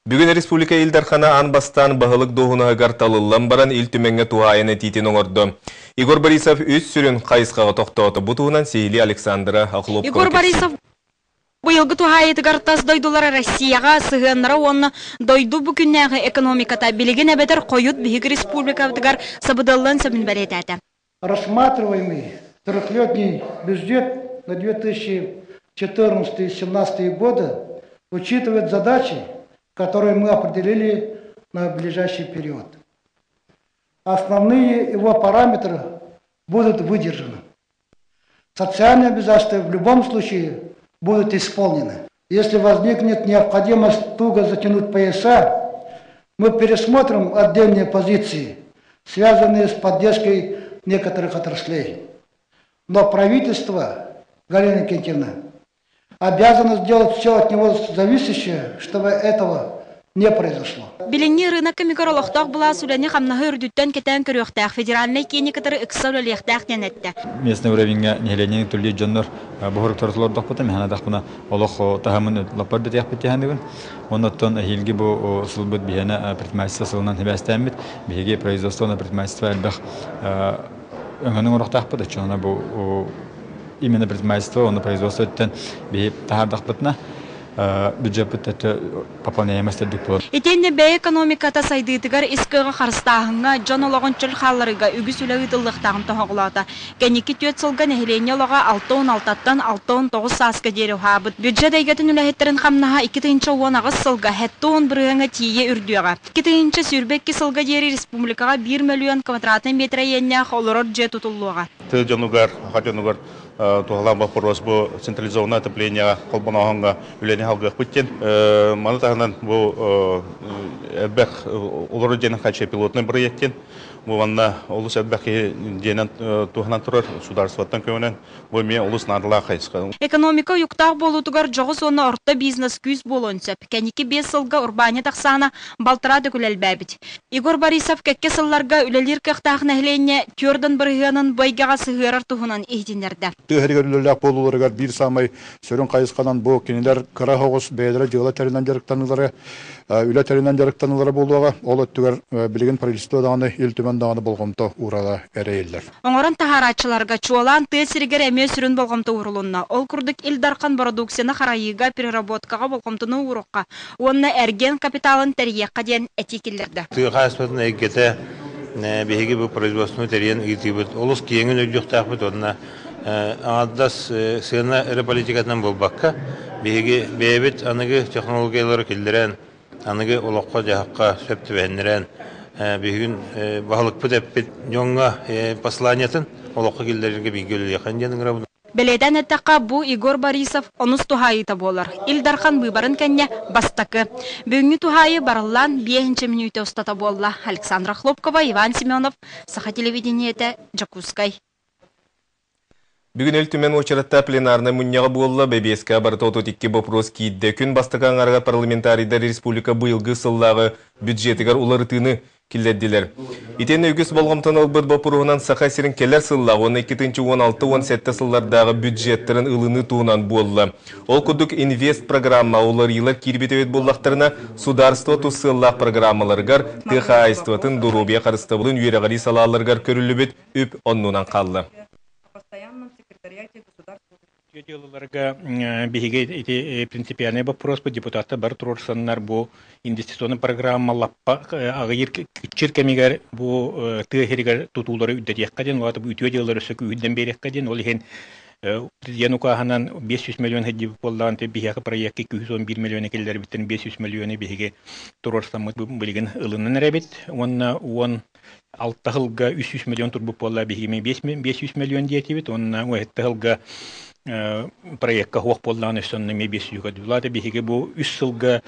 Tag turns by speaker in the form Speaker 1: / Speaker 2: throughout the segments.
Speaker 1: Бүгүн республика Ил Дархана аан бастаан баһылык дуоһунаһыгар талыллан баран Ил Түмэҥҥэ туһаайан этиитин оҥордо. Егор Борисов үс сүрүн хайысхаҕа тохтоото. Бу туһунан сиһилии Александра Охлопкова
Speaker 2: Егор
Speaker 1: кэпсиир.
Speaker 2: Борисов быйылгы туһаайытыгар тас дойдулара Россияҕа сыһыаннара уонна дойду бу күннээҕи экономиката билигин эбэтэр хойут биһиги республикабытыгар сабыдыаллыан сөбүн бэлиэтээтэ.
Speaker 3: Рассматриваемый трехлетний бюджет на 2014-2017 годы учитывает задачи, которые мы определили на ближайший период. Основные его параметры будут выдержаны. Социальные обязательства в любом случае будут исполнены. Если возникнет необходимость туго затянуть пояса, мы пересмотрим отдельные позиции, связанные с поддержкой некоторых отраслей. Но правительство, Галина Иннокентьевна, обязано сделать все от него зависящее, чтобы этого не произошло.
Speaker 2: Билиҥҥи ырыынак кэмигэр олохтоох былаас үлэни-хамнаһы үрдүттэн кэтээн көрүөхтээх, федеральнай киини кытары ыкса үлэлиэхтээх диэн эттэ.
Speaker 4: Местный уровеньҥа нэһилиэнньэни төлүүр дьоннор буһуруктар толордохпута, мэхэнэ олох таһымын лаппар битиэхпит тиһаныгын. Оннуттан эһиилги бу сылбыт биһиэнэ предпринимательство сылынан сибээстээммит, биһиги производство на предпринимательство элбэх өҥөнү оҥоруохтаахпыт, оччоҕуна бу именно предпринимательство уонна производство өттүн биһи таһаардахпытына бюджеппыт өттө пополняемость үрдүк буолар.
Speaker 2: Итиэннэ бэйэ экономиката сайдыытыгар ис кыаҕы харыстааһыҥҥа, дьон олоҕун чөл хаалларыыга үгүс үлэ ыытыллыахтааҕын тоһоҕолоото. Кэнники түөрт сылга нэһилиэнньэ олоҕо 66-ттан 69 сааска диэри уһаабыт. Бюджет эйгэтин үлэһиттэрин хамнаһа 2018 сылга 70 бырыһыаҥҥа тиийэ үрдүөҕэ. 2022 сылга диэри республикаҕа 1 мөлүйүөн квадратнай метр иэннээх олорор дьиэ тутуллуоҕа.
Speaker 5: Тыа дьонугар, саха дьонугар туһалаах вопрос бу централизованное отопление холбонооһуҥҥа үлэни салгыахпыт диэн. Маны таһынан бу элбэх олорор дьиэнэн хааччыйа пилотный проект диэн. Бу манна олус элбэх киһи дьиэнэн туһанан турар судаарыстыбаттан көмөнөн бу эмиэ олус наадалаах хайысха.
Speaker 2: Экономика уйуктаах буолуутугар дьоҕус уонна орто бизнес күүс буолуон сөп. Кэнники 5 сылга урбаанньыт ахсаана балтараа төгүл элбээбит. Егор Борисов кэккэ сылларга үлэлиир кыахтаах нэһилиэнньэ 40 бырыһыанын бу эйгэҕэ сыһыарар туһунан иһитиннэрдэ.
Speaker 6: Тыа сиригэр үлэлээх буолууларыгар биир саамай сүрүн хайысханан бу кинилэр кыра соҕус бэйэлэрэ дьыала тэринэн дьарыктаныылара, үлэ тэринэн дьарыктаныылара буолуоҕа. Ол өттүгэр билигин правительство даҕаны, Ил Түмэн даҕаны болҕомто уурара эрэйиллэр.
Speaker 2: Оҥорон таһаарааччыларга чуолаан тыа сиригэр эмиэ сүрүн болҕомто уурулунна. Ол курдук Ил Дархан бородууксуйаны харайыыга, переработкаҕа болҕомтону ууруохха уонна эргиэн капиталын тэрийиэххэ диэн этии киллэрдэ.
Speaker 7: Тыа хаһаайыстыбатын эйгэтэ биһиги бу производствоны тэрийэн ыытыыбыт олус киэҥин өйдүөхтээхпит уонна аҥардас сыана эрэ политикатынан буолбакка, биһиги бэйэбит аныгы технологиялары киллэрэн, аныгы олоххо-дьаһахха сөп түбэһиннэрэн, бүгүн баһылыкпыт эппит дьоҥҥо посланиетын олоххо киллэрэргэ бииргэ үлэлиэххин диэн ыҥырабын.
Speaker 2: Бэлиэтээн эттэххэ, бу Егор Борисов онус туһаайыыта буолар. Ил Дархан быыбарын кэннэ бастакы. Бүгүҥҥү туһаайыы барыллаан 5 мүнүүтэ устата буолла. Александра Хлопкова, Иван Семенов, Саха телевидениетэ, Дьокуускай.
Speaker 1: Бүгүн Ил Түмэн уочараттаах пленарнай мунньаҕа буолла. Бэбиэскэ барыта 32 вопрос киирдэ. Күн бастакы аҥарыгар парламентарийдар республика быйылгы сыллааҕы бюджетыгар уларытыыны киллэрдилэр. Итиэннэ үгүс болҕомтону ылбыт боппуруоһунан Саха сирин кэлэр сыллаах уонна 2016-17 сыллардааҕы бюджеттарын ылыныы туһунан буолла. Ол курдук инвест программа уларыйыылар киирбит эбит буоллахтарына, судаарыстыба тус сыаллаах программаларыгар тыа хаһаайыстыбатын, доруобуйа харыстабылын үөрэҕирии салааларыгар көрүллүбүт үп оннунан хаалла.
Speaker 8: Дьыалаларга биһиги ити принципиальный вопрос депутаттар бары туруорсаннар бу инвестиционный программа лаппа аҕыйыр киччир кэмигэр бу тыа сиригэр тутуулары үрдэтиэххэ диэн улаата бу үтүө дьыалалары өссө күүһүрдэн биэриэххэ диэн ол иһин президент укааһынан 500 миллион хэддибит буоллаҕын биһиэхэ проекка 211 миллиона киллэрбиттэн 500 миллионы биһиги туруорсаммыт билигин ылынан эрэбит уонна 16 сылга 300 миллион турбут буолла биһиги 500 миллион диэтибит уонна 17 сылга проекка суох буоллаҕына өссө онно эмиэ 500 көрдүбүт. Биһиги бу 3 сылга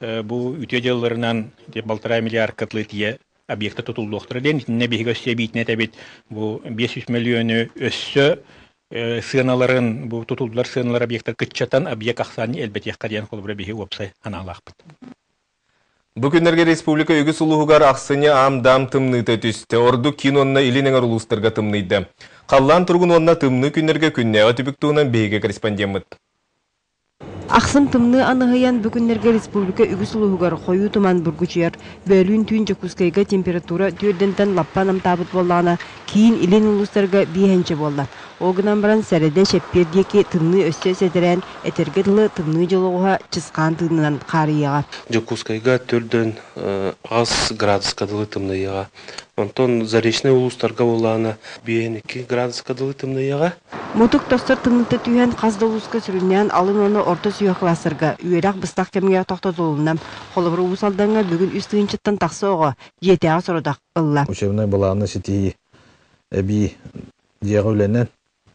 Speaker 8: бу үтүө дьыалаларынан 1,5 миллиардка тиийэ объекта тутуллуохтара диэн итиннэ биһиги өссө эбиитин этэбит бу 500 миллиону өссө сыаналарын бу тутуллар сыаналар объектар кыччатан объект ахсаанын элбэтиэххэ диэн холобура биһиги уопсай санаалаахпыт.
Speaker 1: Бу күннэргэ республика үгүс улууһугар ахсынньы аам-даам тымныыта түстэ. Ордук киин уонна илин эҥэр улуустарга тымныйда. Халлаан туругун уонна тымныы күннэргэ күннээҕи түбүк туһунан биһиги корреспондеммыт.
Speaker 9: Ахсым тымныы аныһыйан бу күннэргэ республика үгүс улууһугар хойуу туман бургучуйар. Бөөлүүн түүн Дьокуускайга температура түөрдэнтэн лаппа намтаабыт буоллаҕына, киин илин улуустарга биэһэнчэ буолла. Ол гынан баран сэрэдэ чэппиэр диэки тымныы өссө сэтэрээн, этэргэ дылы тымныы дьолоҕуһа чысхаан тыынынан хаарыйыаҕа.
Speaker 10: Дьокуускайга төрдөн 8 градуска дылы тымныйыаҕа. Онтон Заречнай улуустарга буоллаҕына 5-2 градуска дылы тымныйыаҕа.
Speaker 9: Мутук тостор тымныыта түһэн хас да улууска сүрүннээн алын уонна орто сүһүөх кылаастарга үөрэх быстах кэмҥэ тохтотулунна. Холобур, Уус Алдаҥҥа бүгүн үс тыһыынчаттан тахса оҕо дьиэтээҕи сорудах ылла.
Speaker 11: Учебнай былааны ситиһии эбии дьиэҕэ үлэнэн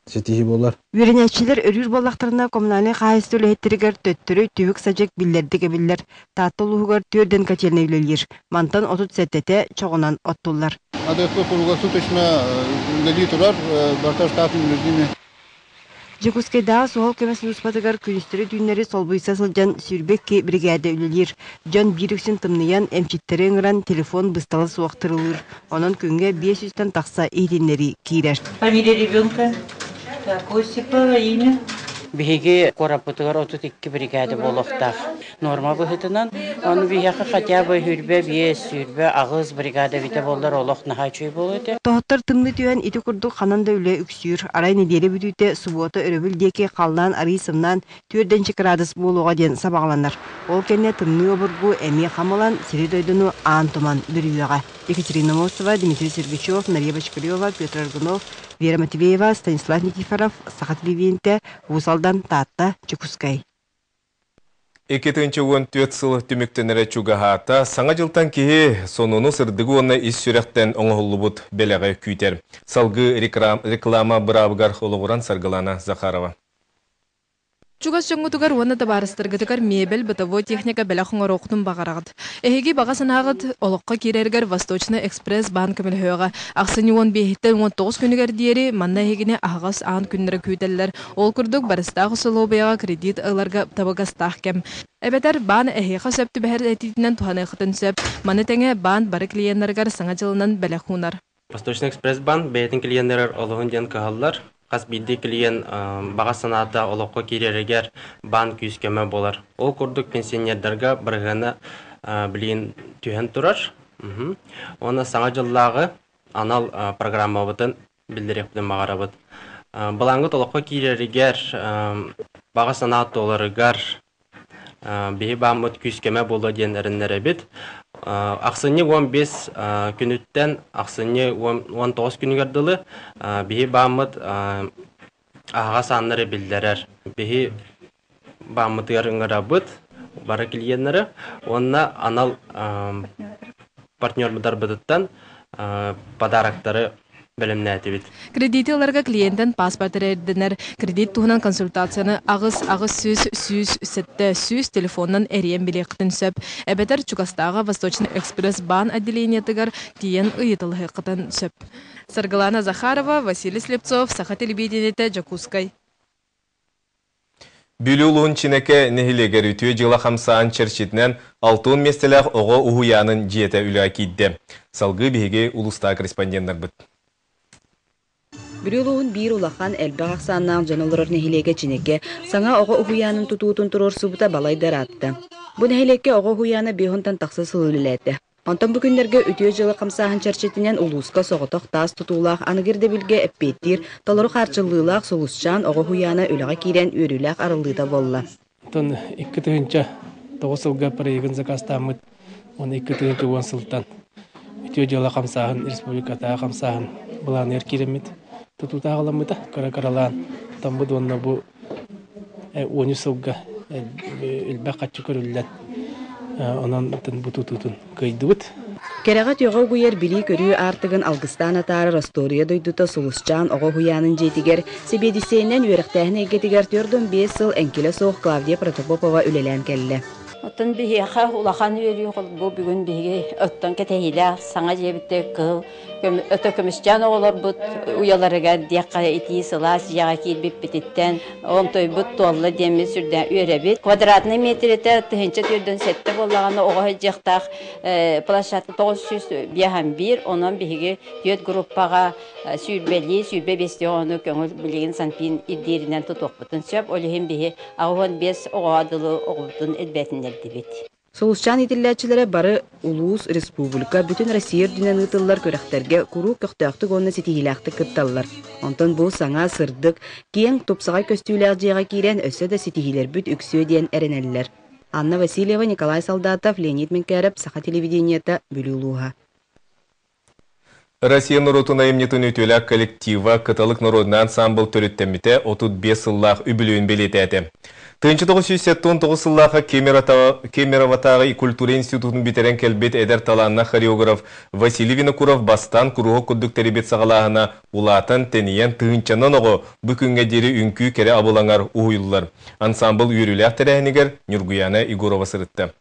Speaker 11: ситиһии буолар.
Speaker 9: Үөрэнээччилэр өрүүр буоллахтарына коммунальнай хаһаайыстыба үлэһиттэригэр төттөрү түбүк-садьык биллэрдик эбиллэр. Таатта улууһугар түөрдэн котельнай үлэлиир. Мантан 37-тэ чоҕунан оттуллар.
Speaker 12: АДС круглосуточно үлэлии турар, барыта штатным режиме.
Speaker 9: Дьокуускайдааҕы суһал көмө сулууспатыгар күнүстэри-түүннэри солбуйса сылдьан 22 биригээдэ үлэлиир. Дьон биир үксүн тымныйан, эмчиттэри ыҥыран, телефон быстала суох тырылыыр. Онон күҥҥэ 500-тэн тахса иһитиннэрии киирэр.
Speaker 13: Фамилия ребенка? Так, Осипова имя?
Speaker 14: Биһиги куораппытыгар 32 бригада буолуохтаах. Норма быһыытынан, ону биһиэхэ хотя бы сүүрбэ биэс, сүүрбэ аҕыс бригада эбитэ буоллар олох наһаа үчүгэй буолуо этэ.
Speaker 9: Тоһоттор тымныы түһэн ити курдук ханан да үлэ үксүүр. Арай нэдиэлэ бүтүүтэ субуота өрөбүл диэки халлаан арыый сымнаан түөрдэнчи кыраадыс буолуоҕа диэн сабаҕаланар. Ол кэннэ тымныы обургу эмиэ хам ылан сири-дойдуну аан туман бүрүйүөҕэ. Екатерина Мосова, Дмитрий Сергучев, Нария Бочкарева, Петр Аргунов, Вера Матвеева, Станислав Никифоров, Саха телевидениетэ, Уус Алдан, Таатта, Дьокуускай.
Speaker 1: 2014 сыл түмүктэнэрэ чугаһаата. Саҥа дьылтан киһи сонуну, сырдыгы уонна ис сүрэхтэн оҥоһуллубут бэлэҕи күүтэр. Салгыы реклама быраабыгар олоҕуран Саргылана Захарова.
Speaker 15: Чугас дьоҥҥутугар уонна табаарыстаргытыгар миэбэл, бытовой техника бэлэх оҥоруоххутун баҕараҕыт. Эһиги баҕа санааҕыт олоххо киирэригэр Восточный экспресс баан көмөлөһүөҕэ. Ахсынньы 15-тэн 19 күнүгэр диэри манна эһигини аһаҕас аан күннэрэ күүтэллэр. Ол курдук, барыстаах усулуобуйаҕа кредит ыларга табыгастаах кэм. Эбэтэр баан эһиэхэ сөп түбэһэр этиитинэн туһаныаххытын сөп. Маны тэҥэ баан бары клиеннарыгар Саҥа дьылынан бэлэх уунар.
Speaker 16: Восточный экспресс баан бэйэтин клиеннэрэр олуһун диэн кыһаллар. Хас биирдии клиент баҕа санаата олоххо киирэригэр баан күүс-көмө буолар. Ол курдук пенсионердарга бырыһыана билигин түһэн турар. Уонна Саҥа дьыллааҕы анал программабытын биллэриэхпитин баҕарабыт. Былааҥҥыт олоххо киирэригэр, баҕа санаа туоларыгар биһи бааммыт күүс-көмө буолуо диэн эрэннэрэбит. Ахсынньы 15 күнүттэн ахсынньы 19 күнүгэр дылы биһи бааммыт аһаҕас ааннары биллэрэр. Биһи бааммытыгар ыҥырабыт бары клиеннары уонна анал партнердарбытыттан подароктары бэлэмнээтибит.
Speaker 15: Кредити ыларга клиентэн паспорт эрэ ирдэнэр. Кредит туһунан консультацияны 8 800 107 100 телефонунан эрийэн билиэххитин сөп. Эбэтэр чугастааҕы Восточный экспресс баан отделениетыгар тиийэн ыйыталаһыаххытын сөп. Саргылана Захарова, Василий Слепцов, Саха телевидениетэ, Дьокуускай.
Speaker 1: Бүлүү улууһун Чинэкэ нэһилиэгэр үтүө дьыала хамсаан чэрчитинэн 60 миэстэлээх оҕо уһуйаанын дьиэтэ үлэҕэ киирдэ. Салгыы биһиги улуустааҕы корреспонденнарбыт.
Speaker 17: Бүлүү улууһун биир улахан, элбэх ахсааннаах дьон олорор нэһилиэгэ Чинэкэ саҥа оҕо уһуйаанын тутуутун туруорсубута балайда ыраатта. Бу нэһилиэккэ оҕо уһуйаана биэс тахса сыл үлэлээтэ. Онтон бу күннэргэ үтүө дьыала хамсааһын чэрчитинэн улууска соҕотох таас тутуулаах аныгы ирдэбилгэ эппиэттиир толору хаарчыллыылаах Сулусчаан оҕо уһуйаана үлэҕэ киирэн үөрүүлээх арыллыыта буолла.
Speaker 18: Оттон 2009 сылга проегын заказтааммыт уонна 2010 сылтан үтүө дьыала хамсааһын республикатааҕы хамсааһын былааныгар киирэммит тутуута аҕаламмыта кыра-кыралаан таммыт уонна бу 13 сылга элбэх харчы көрүллэн онон бу тутуутун кыайдыбыт.
Speaker 17: Кэрэҕэ түөҕэ угуйар билии-көрүү аартыгын алгыстаан атаарар остуоруйа дойдута Сулусчаан оҕо уһуйаанын дьиэтигэр сэбиэдиссэйинэн үөрэхтээһин эйгэтигэр 45 сыл эҥкилэ суох Клавдия Протопопова үлэлээн кэллэ.
Speaker 19: Оттон биһиэхэ улахан үөрүү бу бүгүн биһиги оттон кэтэһиилээх саҥа дьиэбитигэр кыһыл Өтө көмүсчээн оҕолорбут уйаларыгар диэххэ итии сылаас дьиэҕэ киирбиппититтэн онтойбут туолла диэммит сүрдээх үөрэбит. Квадратнай метрэтэ 1407 буоллаҕына оҕо сылдьыахтаах площадка 951, онон биһиги түөрт группаҕа Сүүрбэлии, 25-тии оҕону көҥүл билигин Санпин ирдииринэн тутуохпутун сөп. Ол иһин биһи 85 оҕоҕо дылы оҕобутун элбэтиннэрдибит.
Speaker 17: Сулусчаан иитиллээччилэрэ бары улуус, республика, бүтүн Россия үрдүнэн ыытыллар күрэхтэргэ куруук көхтөөхтүк уонна ситиһиилээхтик кытталлар. Онтон бу саҥа, сырдык, киэҥ, тупсаҕай көстүүлээх дьиэҕэ киирэн өссө да ситиһиилэрбит үксүө диэн эрэнэллэр. Анна Васильева, Николай Солдатов, Леонид Менкерэп, Саха телевидениета, Бүлүү улууһа.
Speaker 1: Россия норуотун айымньытын үтүөлээх коллектива Кыталык народнай ансаамбыл төрүттэммитэ 35 сыллаах үбүлүөйүн бэлиэтээтэ. 1979 сыллаахха Кемероватааҕы культура институтун бүтэрэн кэлбит эдэр талааннаах хореограф Василий Винокуров бастаан куруһуок курдук тэрийбит саҕалааһына улаатан, тэнийэн, тыһыынчанан оҕо бу күҥҥэ диэри үҥкүү кэрэ абылаҥар уһуйуллар. Ансаамбыл үөрүүлээх тэрээһинигэр Ньургуйаана Егорова сырытта.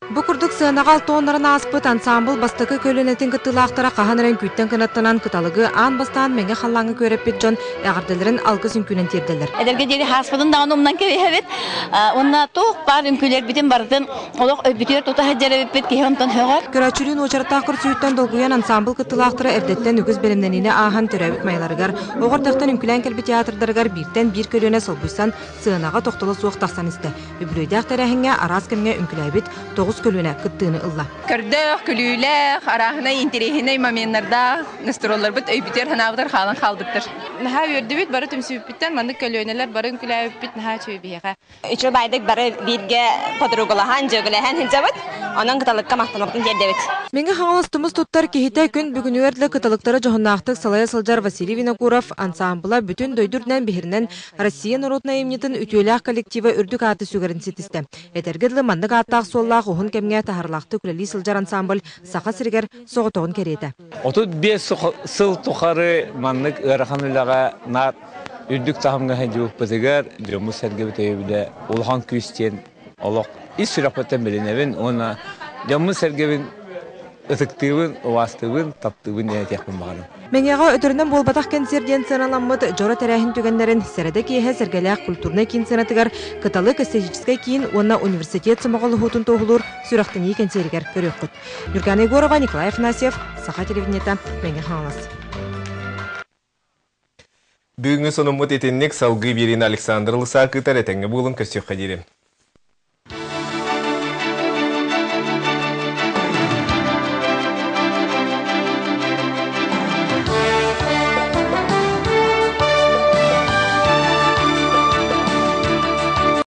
Speaker 15: Бу курдук сыанаҕа алтоннарын ааспыт ансаамбыл бастакы көлүөнэтин кыттыылаахтара хаһан эрэ үҥкүүттэн кынаттанан кыталыгы аан бастаан мэҥэ халлааҥҥа күөрэппит дьон эҕэрдэлэрин алгыс үҥкүүнэн тиэрдэллэр.
Speaker 20: Эдэргэ диэри хааспытын даҕаны умнан кэбиһэбит. Уонна туох баар үҥкүүлэрбитин барытын олох өйбүтүгэр тута сылдьар эбиппит киһи онтон сөҕөр.
Speaker 15: Көрөөччүлүүн уочараттаах көрсүһүүттэн долгуйан ансаамбыл кыттыылаахтара эрдэттэн үгүс бэлэмнэниини ааһан төрөөбүт майаларыгар, оҕо эрдэхтэн үҥкүүлээн кэлбит театрдарыгар бииртэн биир көлүөнэ солбуйсан сыанаҕа тохтоло суох тахсан истэ. Үбүлүөйдээх тэрээһиҥҥэ араас кэмҥэ үҥкүлээбит 9 көлүөнэ кыттыыны ылла.
Speaker 21: Көрдөөх, күлүүлээх, арааһынай интэриэһинэй моменнардаах гастролларбыт өйбүтүгэр-санаабытыгар хаалан хаалбыттар.
Speaker 22: Наһаа үөрдүбүт, бары түмсүбүппүттэн маннык көлүөнэлэр бары үҥкүлээбиппит наһаа үчүгэй биһиэхэ.
Speaker 23: Үчүгэй баайдык бары бииргэ подругалаһан, дьүөгэлэһэн сылдьабыт. Онон кыталыкка махтанабытын тиэрдэбит.
Speaker 15: Мэҥэ Хаҥалас тумус туттар киһитэ күн бүгүнүгэр да кыталыктары дьоһуннаахтык салайа сылдьар Василий Винокуров ансаамбыла бүтүн дойду үрдүнэн биһиринэн Россия норуотун айымньытын үтүөлээх коллектива үрдүк ааты сүгэрин ситистэ. Этэргэ дылы, маннык ааттаах-суоллаах уһун кэмҥэ таһаарылаахтык үлэлии сылдьар ансаамбыл Саха сиригэр соҕотоҕун кэриэтэ.
Speaker 24: 35 сыл тухары маннык ыарахан үлэҕэ наар үрдүк таһымҥа сылдьыбыппытыгар дьоммут-сэргэбит өйөбүлэ улахан күүс диэн олох ис сүрэхпиттэн билинэбин уонна дьоммун-сэргэбин ытыктыыбын, убаастыыбын, таптыыбын диэн этиэхпин баҕарабын.
Speaker 15: Мэҥэҕэ өтөрүнэн буолбатах кэнсиэр диэн сыаналаммыт дьоро тэрээһин түгэннэрин сэрэдэ киэһэ Сэргэлээх культурнай киин сыанатыгар Кыталык эстетическай киин уонна университет сомоҕолоһуутун туоһулуур сүрэхтэнии кэнсиэригэр көрүөххүт. Ньургана Егорова, Николай Афанасьев, Саха телевидениета, Мэҥэ Хаҥалас.
Speaker 1: Бүгүҥҥү сонуммут итинник салгыы биэриини Александр Лысак ыытар этэҥҥэ буолун көрсүөххэ диэри.